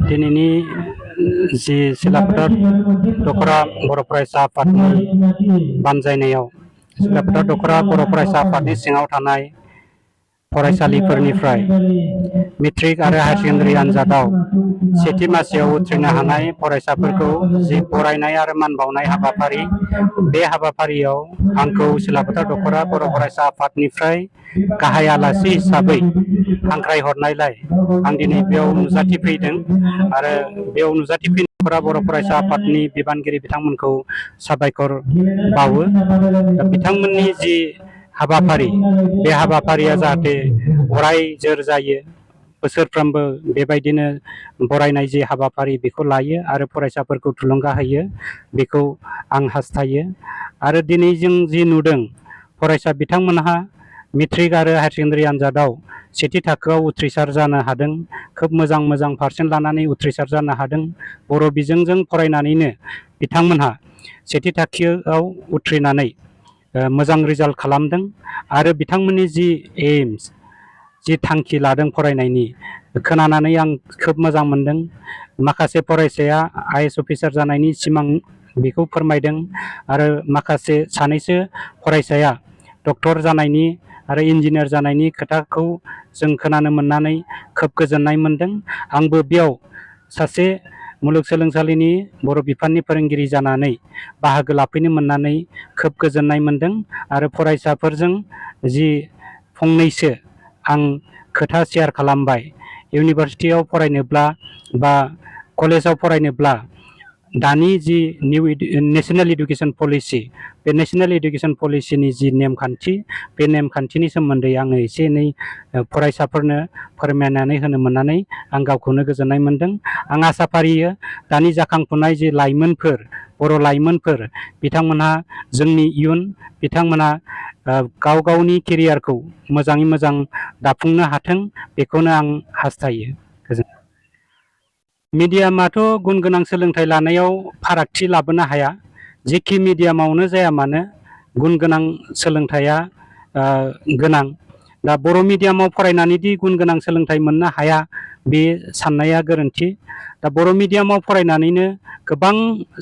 दिनैनि जि सिलाफोथार दखरा बर' फरायसा आफादनि बानजायनायाव सिलाफोथार दखरा बर' फरायसा आफादनि सिङाव थानाय फरायसालिफोरनिफ्राय मेट्रिक आरो हायार सेकेन्डारि आनजादाव सेथि मासियाव उथ्रिनो हानाय फरायसाफोरखौ जि बरायनाय आरो मान बावनाय हाबाफारि, बे हाबाफारियाव आंखौ सिलाफोथार दखरा बर' फरायसा आफादनिफ्राय गाहाय आलासि हिसाबै हांख्राय हरनायलाय आं दिनै बेयाव नुजाथिफैदों आरो बेयाव नुजाथिफैनायफोरा बर' फरायसा आफादनि बिबानगिरि बिथांमोनखौ साबायखर बावो। बिथांमोननि जि हाबाफारि, बे हाबाफारिया जाहाथे अराय जोर जायो, बोसोरफ्रोमबो बेबायदिनो बरायनाय जि हाबाफारि बेखौ लायो आरो फरायसाफोरखौ थुलुंगा होयो, बेखौ आं हास्थायो। आरो दिनै जों जि नुदों फरायसा बिथांमोनहा मेट्रिक आरो हायार सेकेन्डारि आनजादाव सेथि थाखोआव उथ्रिसार जानो हादों, खोब मोजां मोजां पारसेन्ट लानानै उथ्रिसार जानो हादों। बर' बिजोंजों फरायनानैनो बिथांमोनहा सेथि थाखोआव उथ्रिनानै मोजां रिजाल्ट खालामदों आरो बिथांमोननि जि एइम्स, जि थांखि लादों फरायनायनि, खोनानानै आं खोब मोजां मोनदों। माखासे फरायसाया आइएएस अफिसार जानायनि सिमां बेखौ फोरमायदों आरो माखासे सानैसो फरायसाया डक्टर जानायनि आरो इन्जिनियार जानायनि खोथाखौ जों खोनानो मोननानै खोब गोजोननाय मोनदों। आंबो बेयाव सासे मुलुगसोलोंसालिनि बर' बिफाननि फोरोंगिरि जानानै बाहागो लाफैनो मोननानै खोब गोजोननाय मोनदों आरो फरायसाफोरजों जि फंनैसो आं खोथा शेयार खालामबाय। इउनिभार्सिटियाव फरायनोब्ला बा कलेजाव फरायनोब्ला दानि जि नेशनेल इडुकेसन पलिसि, बे नेशनेल इडुकेसन पलिसिनि जि नेमखान्थि, बे नेमखान्थिनि सोमोन्दै आङो एसे एनै फरायसाफोरनो फोरमायनानै होनो मोननानै आं गावखौनो गोजोननाय मोनदों। आं आसा फारियो दानि जाखांफुनाय जि लाइमोनफोर, बर' लाइमोनफोर, बिथांमोनहा जोंनि इयुन, बिथांमोनहा गाव गावनि केरियारखौ मोजाङै मोजां दाफुंनो हाथों, बेखौनो आं हास्थायो। गोजोन्थों। मिडियामाथ' गुन गोनां सोलोंथाइ लानायाव फारागथि लाबोनो हाया। जेखि मिडियामावनो जाया मानो गुन गोनां सोलोंथाइया गोनां। दा बर' मिडियामाव फरायनानैदि गुन गोनां सोलोंथाइ मोननो हाया, बे साननाया गोरोन्थि। दा बर' मिडियामाव फरायनानैनो गोबां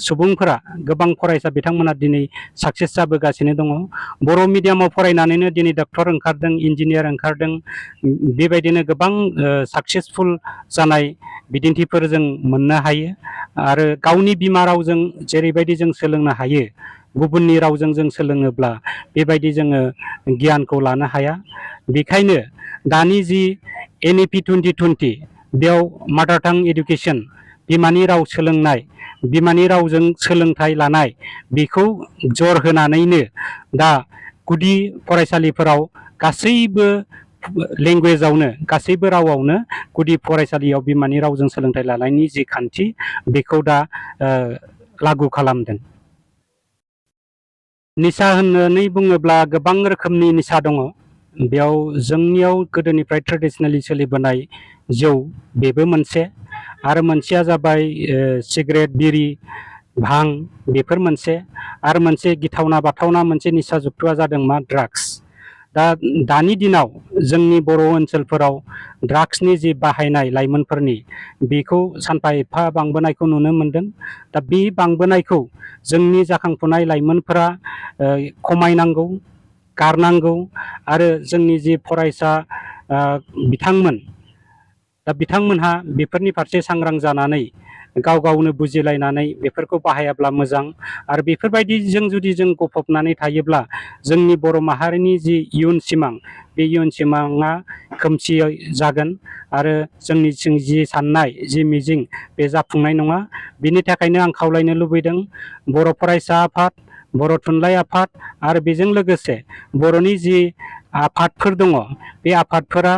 सुबुंफोरा, गोबां फरायसा बिथांमोना दिनै साक्सेस जाबोगासिनो दङ। बर' मिडियामाव फरायनानैनो दिनै डक्टर ओंखारदों, इन्जिनियार ओंखारदों, बेबायदिनो गोबां साक्सेसफुल जानाय बिदिन्थिफोर जों मोननो हायो। आरो गावनि बिमा रावजों जेरैबायदि जों सोलोंनो हायो, गुबुननि रावजों जों सोलोङोब्ला बेबायदि जोङो गियानखौ लानो हाया। बेखायनो दानि जि NEP 2020, बेयाव मादार टां इडुकेसन, बिमानि राव सोलोंनाय, बिमानि रावजों सोलोंथाइ लानाय, बेखौ जर होनानैनो दा गुदि फरायसालिफोराव गासैबो लेंगुवेजावनो, गासैबो रावावनो गुदि फरायसालियाव बिमानि रावजों सोलोंथाइ लानायनि जि खान्थि, बेखौ दा लागु खालामदों। निसा होननानै बुङोब्ला गोबां रोखोमनि निसा दङ। बेयाव जोंनियाव गोदोनिफ्राय ट्रेडिशनेलि सोलिबोनाय जौ, बेबो मोनसे, आरो मोनसेया जाबाय सिगारेट, बिरि, भां, बेफोर मोनसे, आरो मोनसे गिथावना बाथावना मोनसे निसा जुक्तआ जादों मा, ड्राग्स। दा दानि दिनाव जोंनि बर' ओनसोलफोराव ड्राग्सनि जि बाहायनाय लाइमोनफोरनि, बेखौ सानफा एफा बांबोनायखौ नुनो मोनदों। दा बे बांबोनायखौ जोंनि जाखांफुनाय लाइमोनफोरा खमायनांगौ, गारनांगौ, आरो जोंनि जि फरायसा बिथांमोन, दा बिथांमोनहा बेफोरनि फारसे सांग्रां जानानै गाव गावनो बुजिलायनानै बेफोरखौ बाहायाब्ला मोजां। आरो बेफोरबायदिजों जुदि जों गफबनानै थायोब्ला जोंनि बर' माहारिनि जि इयुन सिमां, बे इयुन सिमाङा खोमसियै जागोन आरो जोंनि जि साननाय, जि मिजिं, बे जाफुंनाय नङा। बिनि थाखायनो आं खावलायनो लुबैदों बर' फरायसा आफाद, बर' थुनलाइ आफाद, आरो बेजों लोगोसे बर'नि जि आफादफोर दङ, बे आफादफोरा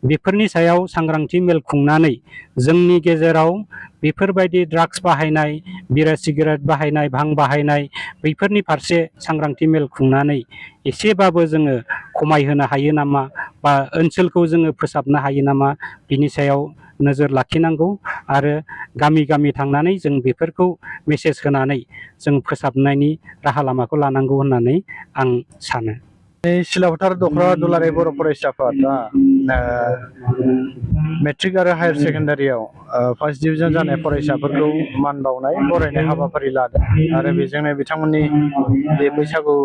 बेफोरनि सायाव सांग्रांथि मेल खुंनानै जोंनि गेजेराव बेफोरबायदि ड्राग्स बाहायनाय, बिरा सिगारेट बाहायनाय, भां बाहायनाय, बैफोरनि फारसे सांग्रांथि मेल खुंनानै एसेबाबो जोङो खमायहोनो हायो नामा, बा ओनसोलखौ जोङो फोसाबनो हायो नामा, बिनि सायाव नोजोर लाखिनांगौ आरो गामि गामि थांनानै जों बेफोरखौ मेसेज होनानै जों फोसाबनायनि राहा लामाखौ लानांगौ होननानै आं सानो। सिलाफोथार दखरा दुलाराय बर' फरायसा आफाद मेट्रिक आरो हायार सेकेन्डारियाव फार्स्ट डिभिजन जानाय फरायसाफोरखौ मान बावनाय बरायनाय हाबाफारि लादों आरो बेजोंनो बिथांमोननि बे बैसागु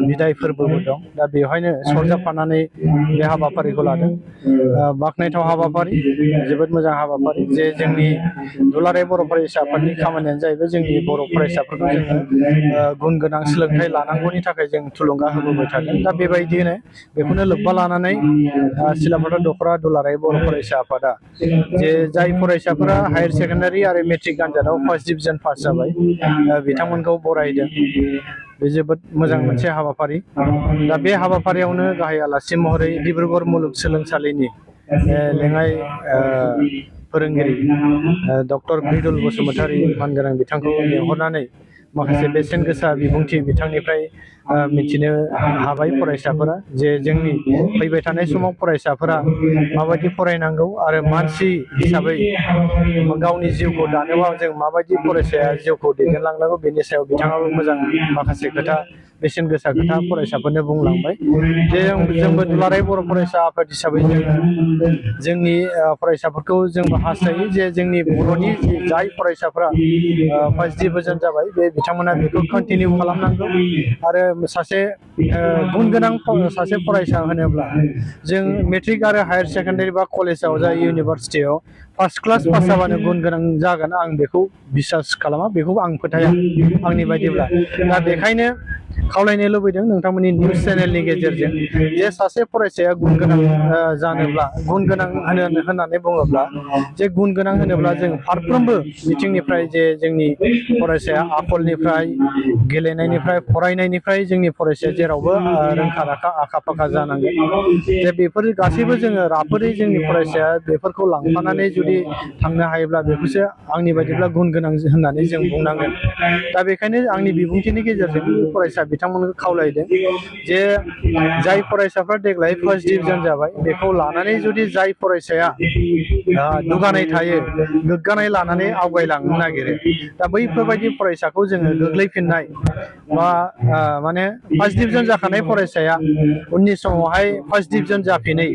बिदाय फोरबोबो दं। दा बेवहायनो सरजाबफानानै बे हाबाफारिखौ लादों। बाख्नायथाव हाबाफारि, जोबोद मोजां हाबाफारि जे जोंनि दुलाराय बर' फरायसा आफादनि खामानियानो जाहैबाय जोंनि बर' फरायसाफोरखौ जोङो गुन गोनां सोलोंथाइ लानांगौनि थाखाय जों थुलुंगा होबोबाय थादों। दा बेबायदिनो बेखौनो लोब्बा लानानै सिलाफाथा दख'रा दुलाराय बर' फरायसा आफादा जे जाय फरायसाफोरा हायार सेकेन्डारि आरो मेट्रिक आनजादाव फार्स्ट डिभिजन पास जाबाय बिथांमोनखौ बरायदों। बे जोबोद मोजां मोनसे हाबाफारि। दा बे हाबाफारियावनो गाहाय आलासि महरै डिब्रुगड़ मुलुगसोलोंसालिनि लेङाइ फोरोंगिरि डक्टर बिदुल बसुमतारी मानगोनां बिथांखौ लिंहरनानै माखासे बेसेन गोसा बिबुंथि बिथांनिफ्राय मिथिनो हाबाय फरायसाफोरा जे जोंनि फैबाय थानाय समाव फरायसाफोरा माबायदि फरायनांगौ आरो मानसि हिसाबै गावनि जिउखौ दानोबा जों माबायदि फरायसाया जिउखौ दैदेनलांनांगौ बेनि सायाव बिथाङाबो मोजां माखासे खोथा बेसेन गोसा खोथा फरायसाफोरनो बुंलांबाय। जे जोंबो दुलाराय बर' फरायसा आफाद हिसाबै जोंनि फरायसाफोरखौ जोंबो हास्थायो जे जोंनि बर'नि जाय फरायसाफोरा फार्स्ट डिभिजन जाबाय बे बिथांमोना बेखौ कन्टिनिउ खालामनांगौ आरो सासे गुन गोनां सासे फरायसा होनोब्ला जों मेट्रिक आरो हायार सेकेन्डारि बा कलेजाव जा इउनिभारसिटियाव फार्स्ट क्लास पास जाबानो गुन गोनां जागोन आं बेखौ बिसास खालामा, बेखौ आं फोथाया आंनि बायदिब्ला। दा बेखायनो खावलायनो लुबैदों नोंथांमोननि निउस चेनेलनि गेजेरजों जे सासे फरायसाया गुन गोनां जानोब्ला गुन गोनां होननानै बुङोब्ला जे गुन गोनां होनोब्ला जों फारफ्रोमबो बिथिंनिफ्राय जे जोंनि फरायसाया आखलनिफ्राय गेलेनायनिफ्राय फरायनायनिफ्राय जोंनि फरायसाया जेरावबो रोंखा राखा आखा फाखा जानांगोन। जे बेफोर गासैबो जोङो राफोदै जोंनि फरायसाया बेफोरखौ लांफानानै जुदि थांनो हायोब्ला बेखौसो आंनि बायदिब्ला गुन गोनां होननानै जों बुंनांगोन। दा बेखायनो आंनि बिबुंथिनि गेजेरजों फरायसा बिथांमोनखौ खावलायदों जे जाय फरायसाफ्रा देग्लाय फार्स्ट डिभिजन जाबाय बेखौ लानानै जुदि जाय फरायसाया दुगानाय थायो, गोग्गानाय लानानै आवगायलांनो नागिरो, दा बैफोरबायदि फरायसाखौ जोङो गोग्लैफिननाय बा माने फार्स्ट डिभिजन जाखानाय फरायसाया उननि समावहाय फार्स्ट डिभिजन जाफिनै,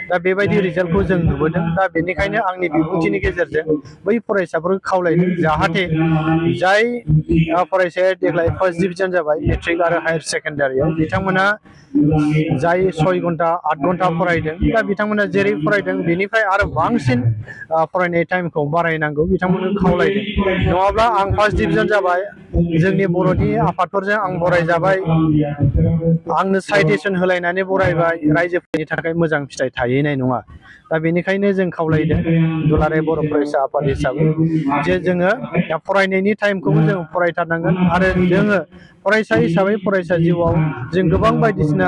दा बेबायदि रिजाल्टखौ जों नुबोदों। दा बेनिखायनो आंनि बिबुंथिनि गेजेरजों बै फरायसाफोरखौ खावलायदों जाहाथे जाय फरायसाया देग्लाय फार्स्ट डिभिजन जाबाय मेट्रिक आरो हायार सेकेन्डारियाव बिथांमोना जाय 6 घन्टा 8 घन्टा फरायदों, दा बिथांमोना जेरै फरायदों बेनिफ्राय आरो बांसिन फरायनाय टाइमखौ बारायनांगौ बिथांमोनखौ खावलायदों। नङाब्ला आं फार्स्ट डिभिजन जाबाय, जोंनि बर'नि आफादफोरजों आं बरायजाबाय, आंनो साइटेसन होलायनानै बरायबाय, रायजोफोरनि थाखाय मोजां फिथाइ थाहैनाय नङा। दा बेनिखायनो जों खावलायदों दुलाराय बर' फरायसा आफाद हिसाबै जे जोङो फरायनायनि टाइमखौ जों फरायथारनांगोन आरो जोङो फरायसा हिसाबै फरायसा जिउआव जों गोबां बायदिसिना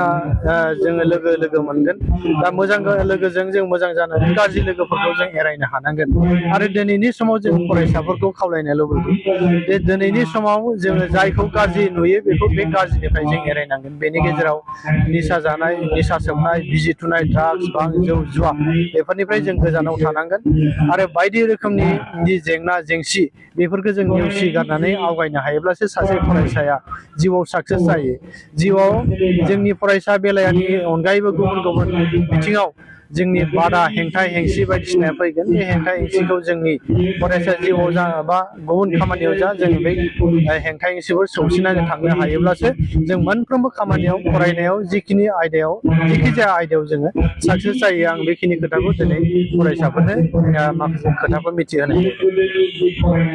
जोङो लोगो मोनगोन। दा मोजां लोगोजों जों मोजां जानानै गाज्रि लोगोफोरखौ जों एरायनो हानांगोन। आरो दिनैनि समाव जों फरायसाफोरखौ खावलायनो लुबैदों जे दिनैनि समाव जोङो जायखौ गाज्रि नुयो बेखौ बे गाज्रिनिफ्राय जों एरायनांगोन। बेनि गेजेराव निसा जानाय, निसा सोबनाय, बिजि थुनाय, ड्राग्स, बां, जौ, जुवा बेफोरनिफ्राय जों गोजानाव थानांगोन आरो बायदि रोखोमनि जेंना जेंसि बेफोरखौ जों नेवसिगारनानै आवगायनो हायोब्लासो सासे फरायसाया जिउआव साक्सेस जायो। जिउआव जोंनि फरायसा बेलानि अनगायैबो गुबुन गुबुन बिथिङाव जोंनि बादा हेंथा हेंसि बायदिसिना फैगोन। बे हेंथा हेंसिखौ जोंनि फरायसा जिउआव जा बा गुबुन खामानियाव जा जों बे हेंथा हेंसिखौ सौसिनानै थांनो हायोब्लासो जों मोनफ्रोमबो खामानियाव फरायनायाव जिखिनि आयदायाव जेखि जाया आयदायाव जोङो साक्सेस जायो। आं बेखिनि खोथाखौ दिनै फरायसाफोरनो माखासे खोथाफोर मिथिहोनाय जायो।